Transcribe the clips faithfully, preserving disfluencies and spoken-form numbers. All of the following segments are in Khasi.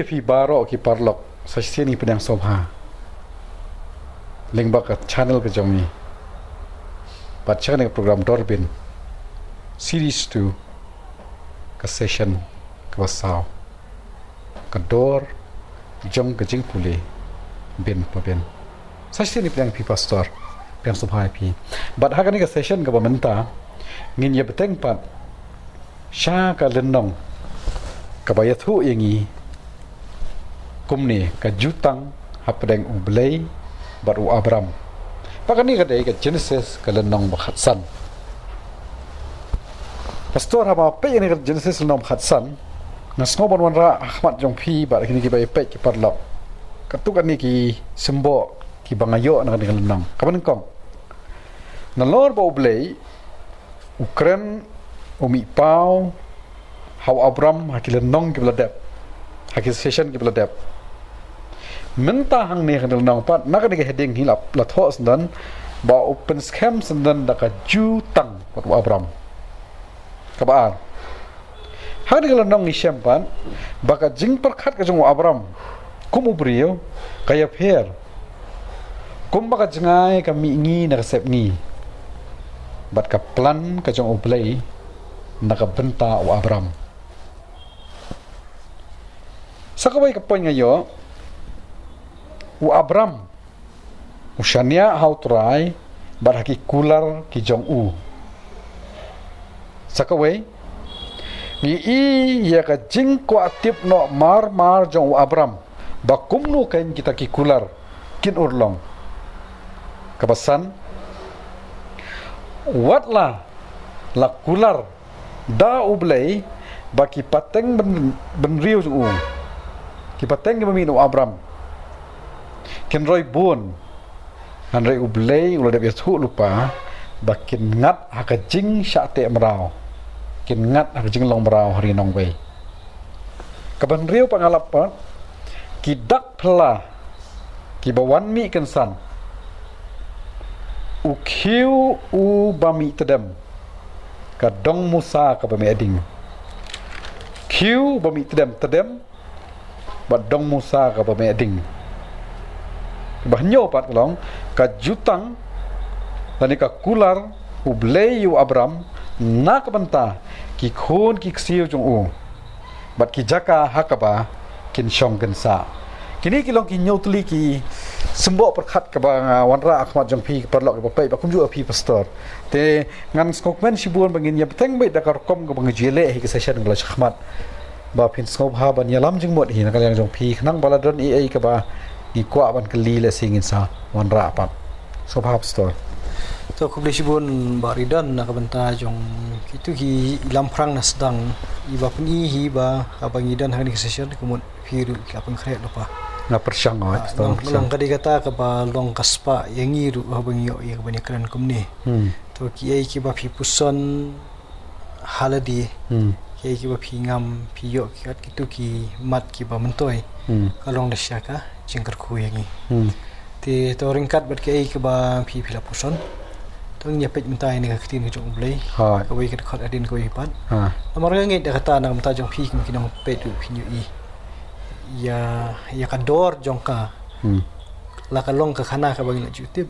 Phi baroh ki paralok, sa shisien ngi pdiang sngewbha lyngba ka channel ka jong ngi, bad sha kane ka program Dorbin Series two, ka session kaba saw, ka dor jong ka jingpule bin pa bin. Sa shisien ngi pdiang phi pastor, pdiang sngewbha ïa phi. Bad ha kane ka session kaba mynta, ngin ïa bteng pat sha ka lynnong kaba ïathuh ïa ngi kumne: Ka Jutang Hapdeng U Blei bad U Abram. Bad kane ka dei ka Genesis, ka lynnong ba khatsan. Pastor, haba peit ïa kane ka Genesis lynnong ba khatsan, nga sngew ban wanrah ha khmat jong phi bad kine kiba ïa peit ki paralok katto katne ki symboh kiba nga ïoh na kane ka lynnong. Kaba nyngkong, nalor ba U Blei u kren, u mih paw ha u Abram ha ki lynnong kiba la dep, ha ki session kiba la dep, mynta hangne ha kane ka lynnong pat, na kane ka heading hi la, la thoh syndon ba u pynskhem syndon da ka Jutang bad U Abram. Kaba ar, ha kane ka lynnong ngi shem pat ba ka jingpyrkhat ka jong u Abram kum u briew ka ïapher, kumba ka jngai ka mihngi na ka sepngi, bad ka plan ka jong U Blei na ka bynta u Abram. Sa kawei ka point nga ïoh, u Abram u shaniah ha U Trai bad ha ki kular ki jong u. Sa kawei, ngi i ïa ka jingkwah tip noh mar mar jong u Abram ba kumno kein kita ki kular kin urlong. Kaba san, wat la la kular da U Blei ba ki pateng byn-, bynriew jong u, ki pateng kiba mih na u Abram, kin roi bun, hynrei U Blei u la dep ïathuh lypa ba kin ngat ha ka jingshah teh mraw, kin ngat ha ka jinglong mraw ha ri nongwei. Kaba hynriew pat nga lap pat, ki dak phylla kiba wan mih kynsan, u khiew uba mih tdem, ka dong musa kaba meh ding. Khiew ba mih tdem, tdem bad dong musa kaba meh ding. Kaba hynñiew pat ka long, ka jutang lane ka kular U Blei ïa u Abram na ka bynta ki khun ki ksiew jong u bad ki jaka ha kaba kin shong kin sah. Kine ki long ki hynñiew tylli ki symboh pyrkhat kaba nga wanrah ha khmat jong phi ki paralok kiba peit, bad kumjuh ïa phi pastor. Te ngan sngewkmen shibun ba ngin ïa bteng beit da ka rukom kaba ngi ju ïaleh ha ki session kaba la shakhmat, ba phin sngewbha ban ïalam jingmut hi na ka liang jong phi, khnang ba la don ei ei kaba ngi kwah ban kylli, lehse ngin sa wanrah pat. Sngewbha pastor. To, khublei shibun Bah Ridan na ka bynta jong kito ki lamphrang na sdang, iba pyni hi ba haba ngi don ha kane ka session ka mut phi ruh phi la pynkhreh lypa. Nga pyrshang, oi, ah, pastor, nga pyrshang. Long ka dei kata kaba long ka spah ïa ngi ruh haba ngi ïoh ïa kaba ngi kren kumne. Hmm. To, kiei kiba phi puson ha lade, hmm, kiei kiba phi ngam, phi ïoh ki ot kito ki mat kiba myntoi, hmm, ka long da sha ka jingkyrkhu ïa ngi. Hmm. Te to ryngkat bad kiei kiba phi, phi la puson, to ngin ïa peit mynta ïa kane ka ktien ka jong U Blei. Hooid. Kawei ka dkhot hadien kawei pat. Ha. Namar nga ngeit da kata na ka bynta jong phi kum ki nongpeit ruh phin ïohi ïa, ïa ka dor jong ka. Hmm. La ka long ka khana kaba ngi la ju tip.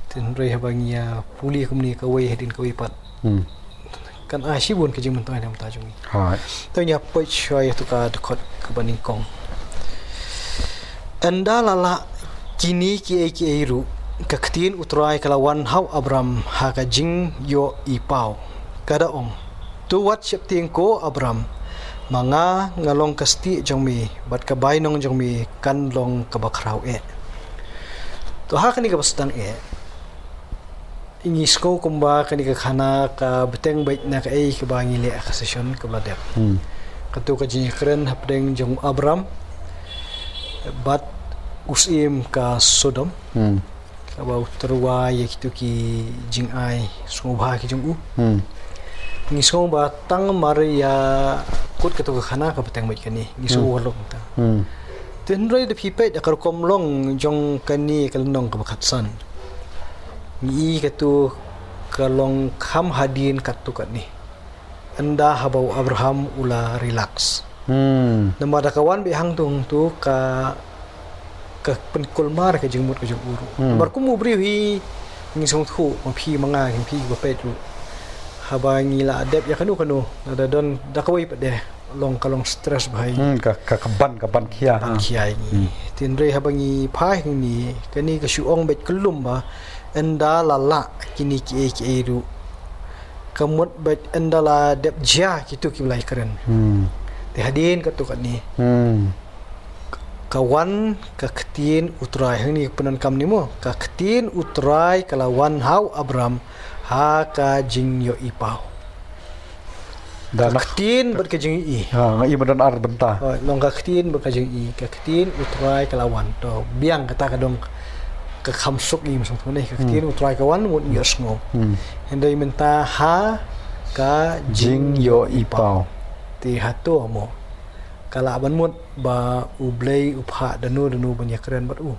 Te hynrei haba ngi ïa pule kumne kawei hadien kawei pat, hmm, kan ai shibun ka jingmyntoi na ka bynta jong ngi. Hooid. To ngin ïa peit shuwa ïa kato ka dkhot kaba nyngkong. Ynda la lah kine kiei kiei ruh, ka ktien U Trai ka la wan ha u Abram ha ka jingïohi paw. Ka da ong, To wat sheptieng ko Abram, ma nga nga long ka stieh jong me, bad ka bainong jong me kan long kaba khraw eh. To ha kane kaba sdang eh, ngi sngew kumba kane ka khana ka bteng beit na kaei kaba ngi leh ha ka session kaba la dep. Hmm. Kato ka jingïakren hapdeng jong u Abram bad u syiem ka Sodom. Hmm. Kaba u tyrwa ïa kito ki jingai sngewbha ki jong u. Hmm. Ngi sngew ba tang mar ïa kut kato ka khana ka bteng beit kane. Ngi sngew, hmm, ba long ta. Hmm. Te hynrei da phi peit da ka rukom long jong kane ka lynnong kaba khatsan, ngi i kato ka long kham hadien katto katne. Ynda haba u Abraham u la relax. Hmm. Namar da ka wan beit hangto hangto ka, ka pynkulmar ka jingmut ka jong u ruh. Hmm. Namar kum u briew hi ngi sngewthuh, ma phi ma nga, ma phi ba peit ruh. Haba ngi la dep ïa kano kano, da don da kawei pat de long ka long stress bha ïa ngi. Hmm, ka, ka, ka ban, ka ban khia, ban ha. Khia ïa ngi. Hmm. Hynrei haba ngi phai hangne, kane ka shu ong beit kyllum ba ynda la lah kine kiei kiei ruh, ka mut beit ynda la dep jia kito kiba la ïakren. Hmm. Te hadien katto katne. Hmm. Ka wan ka ktien U Trai, hangne pyndonkam ne mo. Ka ktien U Trai ka la wan ha u Abram ha ka jingïohi paw. Da ka ktien bad ka jingïohi. Ha, nga i ba don ar bynta. Oh, long ka ktien bad ka jingïohi, ka ktien U Trai ka la wan. To biang kata ka dong ka kham suk i, ma sngewthuh ne, ka ktien U Trai ka wan mut ïohsngew. Hmm. Hynrei mynta ha ka jingïohi paw. Te hato mo ka lah ban mut ba U Blei u phah dano dano ban ïakren bad u?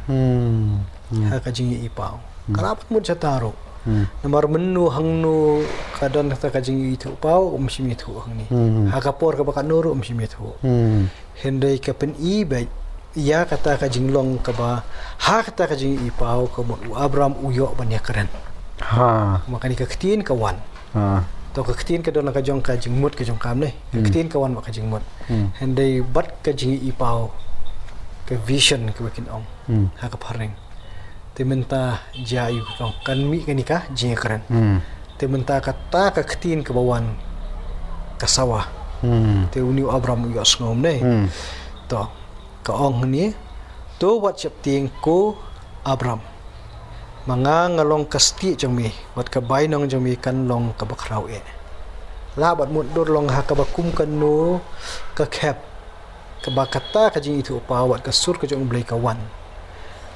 Hmm. Hmm. Ha ka jingïohi paw. Hmm. Ka lah ban mut shata ruh. Hmm. Namar mynno hangno ka don kata ka jingïohi paw, um shym ïathuh hangne. Hmm. Ha ka por kaba katno ruh um shym ïathuh. Hmm. Hynrei ka pyni beit ïa kata ka jinglong kaba ha kata ka jingïohi paw ka mut u Abram u ïoh ban ïakren. Ha. Namar kane ka ktien ka wan. Ha. To ka ktien ka don la ka jong ka jingmut ka jong ka ne. Ka ktien ka wan bad ka jingmut. Hmm. Hynrei bad ka jingïohi paw, ka vision kaba kin ong. Hmm. Ha ka phareng. Te mynta jia ïa u kong kan mih kane ka jingïakren. Hmm. Te mynta kata ka ktien kaba wan ka sawa. Hmm. Te une u Abram u ïohsngew ne. Hmm. To ka ong hangne, to wat sheptieng ko Abram. Ma nga nga long ka stieh jong me, bad ka bainong jong me kan long kaba khraw eh. Lah bad mutdur long ha kaba kum kano ka khep, kaba kata ka jingïathuhpaw bad ka sur ka jong U Blei ka wan,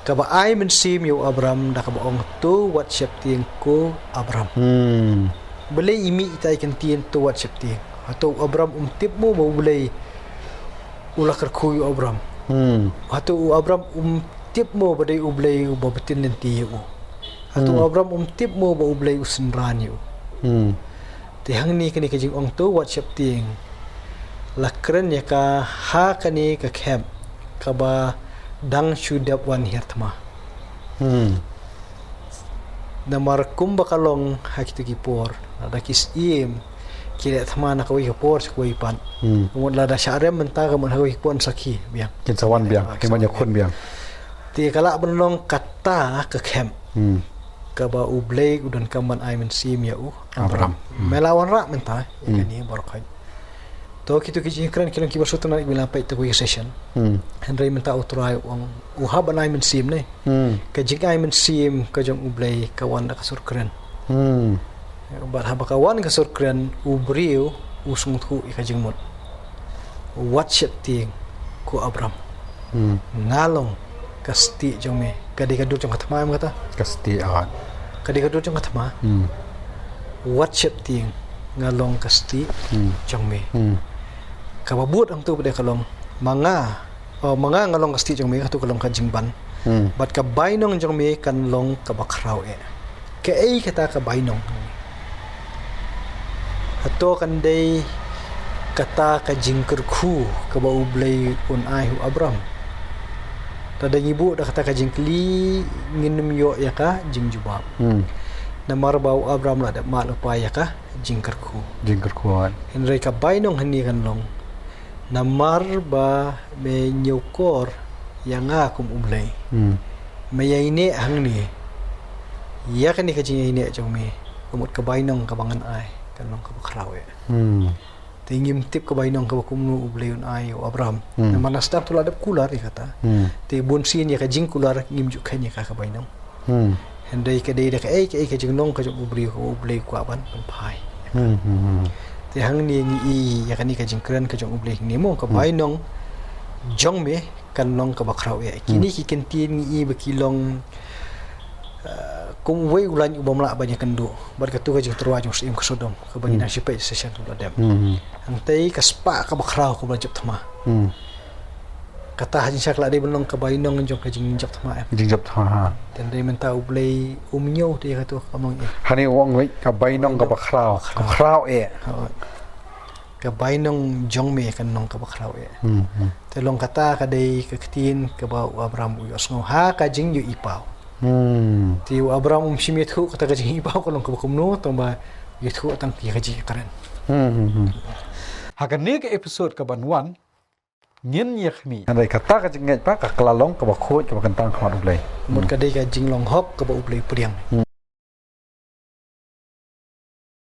kaba ai mynsiem ïa u Abram da kaba ong, to wat sheptieng ko Abram. Hmm. Balei i mih itai i kyntien to wat sheptieng? Hato u Abram um tip mo ba U Blei u la kyrkhu ïa u Abram? Hmm. Hato u Abram um tip mo ba dei U Blei uba btin lynti ïa u? Hato u Abram um tip mo ba U Blei u synran ïa u? Hmm. Te hangne kane ka jingong to wat sheptieng la kren ïa ka ha kane ka khep kaba dang shu dep wan hiar thma. Hmm. Namar kumba ka long ha kito ki por, lada ki syiem ki leh thma na kawei ka por sha kawei pat. Hmm. Ka mut lada shah rem mynta ka mut ha kawei ka por sakhi biang. Kin sa wan biang, kin wan ïakhun biang. Te ka lah ban long kata ka khep. Hmm. Kaba U Blei u donkam ban ai mynsiem ïa u Abram. Abram. Hmm. Me la wanrah mynta ïa kane baroh khoit. To kito ki jingkren ki long kiba sutnat kiba la peit to ki session. Hmm. Hynrei mynta U Trai u ong u hap ban ai mynsiem ne. Hmm. Ka jingai mynsiem ka jong U Blei ka wan da ka sur kren. Hmm. Bad haba ka wan ka sur kren, u briew u sngewthuh ïa ka jingmut. Wat sheptieng ko Abram. Hmm. Nga long ka stieh jong me. Ka dei ka dur jong ka thma em kata? Ka stieh, ah. Ka dei ka dur jong ka thma. Hmm. Wat sheptieng, nga long ka stieh, hmm, jong me. Hmm. Kaba bud hangto pat de ka long, ma nga, oh, ma nga nga long ka stieh jong me, kato ka long ka jingban. Hmm. Bad ka bainong jong me kan long kaba khraw eh. Kaei kata ka bainong? Hato kan dei kata ka jingkyrkhu kaba U Blei un ai ha u Abram? Lada ngi buh da kata ka jingkylli ngin ym ïoh ïa ka jingjubab. Hmm. Namar ba u Abram la dep mad lypa ïa ka jingkyrkhu. Jingkyrkhu, ah. Hynrei ka bainong hangne kan long, namar ba me ñiewkor ïa nga kum U Blei. Hmm. Me ïaineh hangne. Ïa kane ka jingïaineh jong me, ka mut ka bainong kaba ngan ai kan long kaba khraw eh. Hmm. Te ngim tip ka bainong kaba kumno U Blei un ai ïa u Abram. Hmm. Namar na sdang to la dep kular ïa kata. Hmm. Te bunsien ïa ka jingkular ngim ju kheiñ ïa ka ka bainong. Hmm. Hynrei ka dei da kaei kaei ka jinglong ka jong u briew kaba U Blei u kwah ban pynphai. Hmm, hmm, hmm. Te hangne ngi i ïa kane ka jingkren ka jong U Blei hangne mo, ka bainong jong me kan long kaba khraw eh. Kine ki kyntien ngi i ba ki long, uh, kum uwei u lain u bym lah ban ïakynduh bad kato ka jingtyrwa jong u syiem ka Sodom kaba ngi nang shu peit session kaba la dep. Hmm. Hangtei ka spah kaba khraw kaba la jop thma. Hmm. Kata ha jingshisha ka la dei ban long ka bainong jong ka jingjop thma em. Jingjop thma, ha. Te hynrei mynta U Blei um ñiew te ïa kato kam long eh. Hangne u ong ka bainong kaba khraw. Kaba khraw eh. Khraw. ka bainong jong me kan long kaba khraw eh. Te long kata ka dei ka ktien kaba u Abraham u ïohsngew ha ka jingïohi paw. Te u Abraham um shym ïathuh kata ka jingïohi paw ka long kaba kumno, tang ba ïathuh tang ïa ka jingkren. Ha kane ka episode kaba wan ngin ïa khmih. Hynrei kata ka jingngeit pat ka la long kaba khuid kaba kyntang ha khmat U Blei. Mut ka dei ka jinglong hok kaba U Blei u pdiang.